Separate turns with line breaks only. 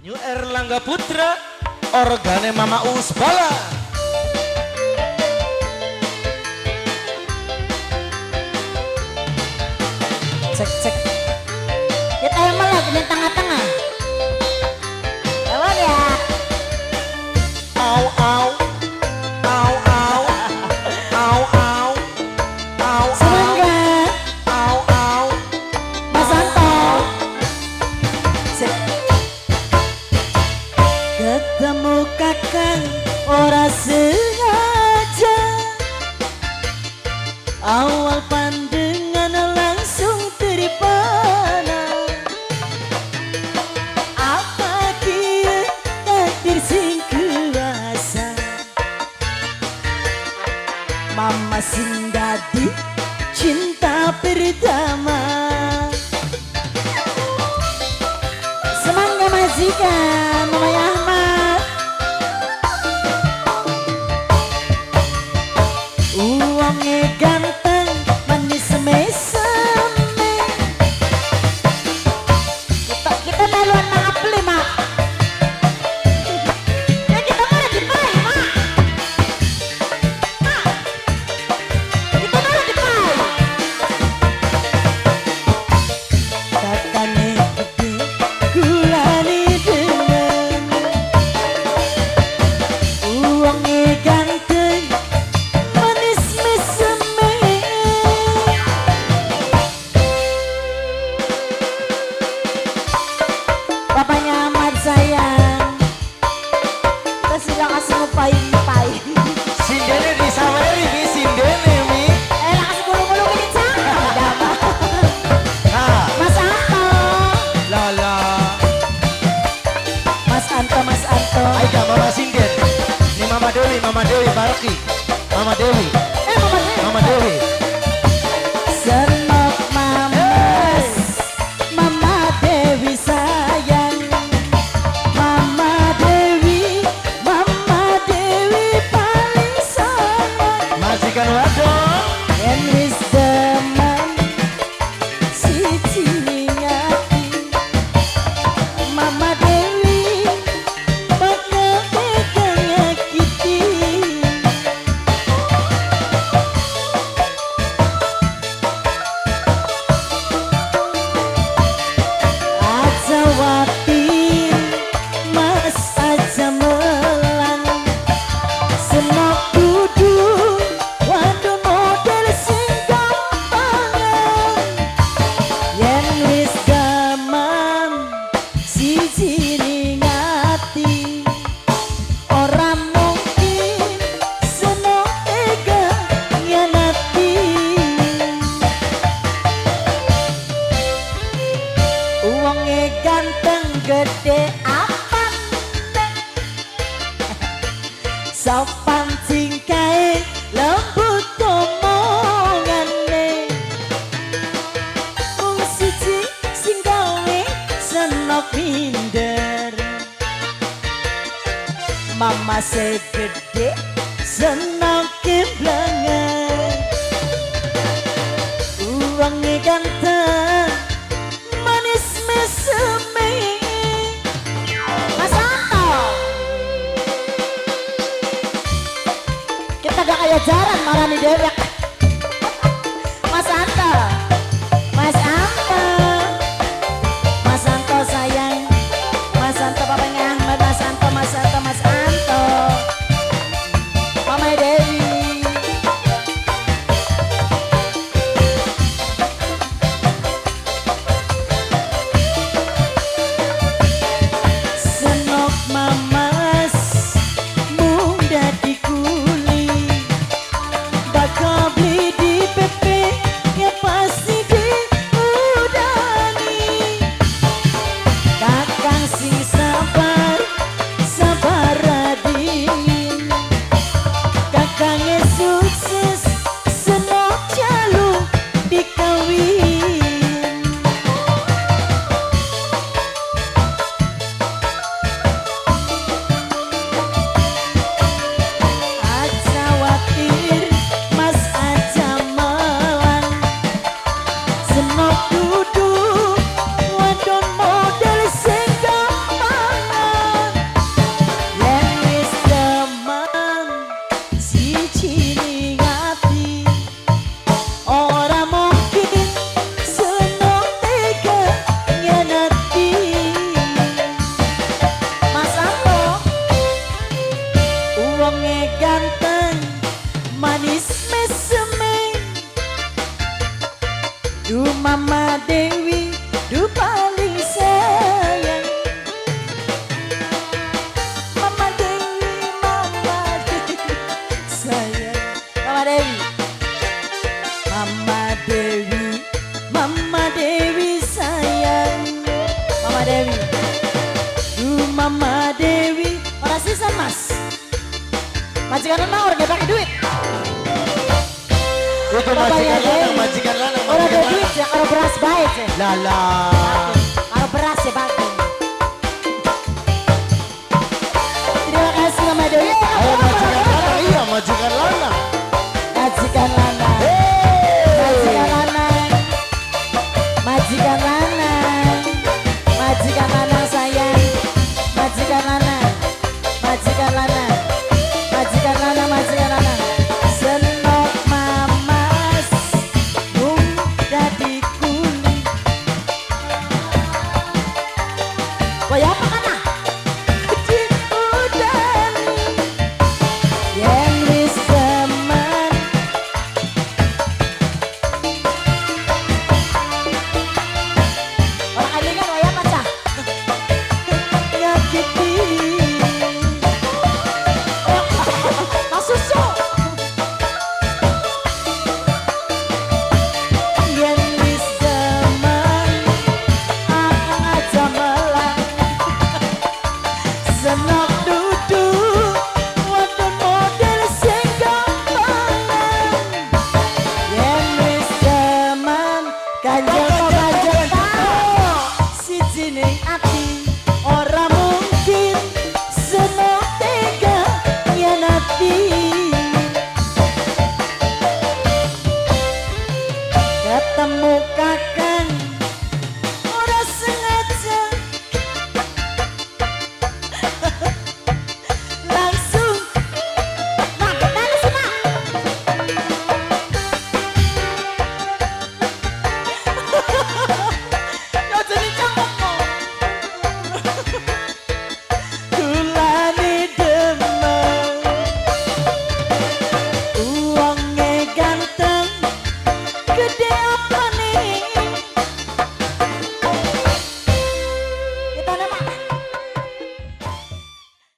New Erlangga Putra, organe Mama Usbala.
Cek cek. Kita yang melak di tengah-tengah. Lewat ya.
Au au. Au au. Au au. Au au. Au au.
Mas Anto. Cek. Ketemu kakang ora sengaja. Awal pandangan langsung terpana. Apa kia takdir sing kuasa. Mama sing dadi cinta pertama. Semangga majikan Mama Ahmad. Uangnya ganteng manis meseme. Kita meluan mangapli mak. Ya kita mau dipai mak. Mak. Kita mau dipai. Kakane gede kulani demen. Uangnya ganteng manis meseme. Papanya Ahmad sayang. Kita sila kasih ngupain-pai.
Sindene disaweri mi, sindene mi.
Langsung gulung-gulung ini cak.
Ha,
Mas Anto.
lala.
Mas Anto, Mas Anto.
Aika Mama Sinden. Ini Mama Dewi, Mama Dewi Barki. Mama Dewi,
Mama Dewi.
Mama Dewi.
Senok Mamas, Mama Dewi sayang. Mama Dewi, Mama Dewi paling sayang.
Majikan wadon.
Yen wis demen siji ngati. Mama Dewi bakal tega nyakiti. Aja watir, Mas aja melang. Senok kudu wadon model sing gampangan. Yen wis gaman siji ning ati. Ora mungkin senok tega nyanati. Wonge ganteng gede apan sopan tingkae lembut omongane. Mung siji sing gawe senok minder. Mama segede senok kemblangan. Wonge ganteng manis meseme. Mas Anto. Kita gak kayak jaran marani dewek. Mas Anto. Mas Anto. Mas Anto sayang. Mas Anto papanya Ahmad. Mas Anto, Mas Anto, Mas Anto. Mama Dewi. Senok mamas mung dadi kuli. Bakal beli di PP ya pasti diudani. Kakang sing sabar, sabar dingin. Kakangnya sukses, senok jaluk dikawin. Aja watir, Mas aja melang. Senok dudu wadon model sing gampangan. beras. Majikan lanang ora pakai duit.
Itu majikan lanang, majikan lanang.
Ora ada duit ya, karo beras baik sih.
Lala.
Karo beras ya bagus. Terima kasih Mama Dewi.
Ayo majikan lanang, iya majikan lanang.
Majikan lanang. Majikan lanang. Majikan lanang. Majikan lanang sayang. Majikan lanang. Majikan lanang. Majikan lanang, majikan lanang. Senok mamas mung dadi kuli. Wah, apa kana? Diudani yen wis teman. Orang alingan waya apa cah? Nyakiti. Mas Susu. Yen wis teman, akang aja melang. Senok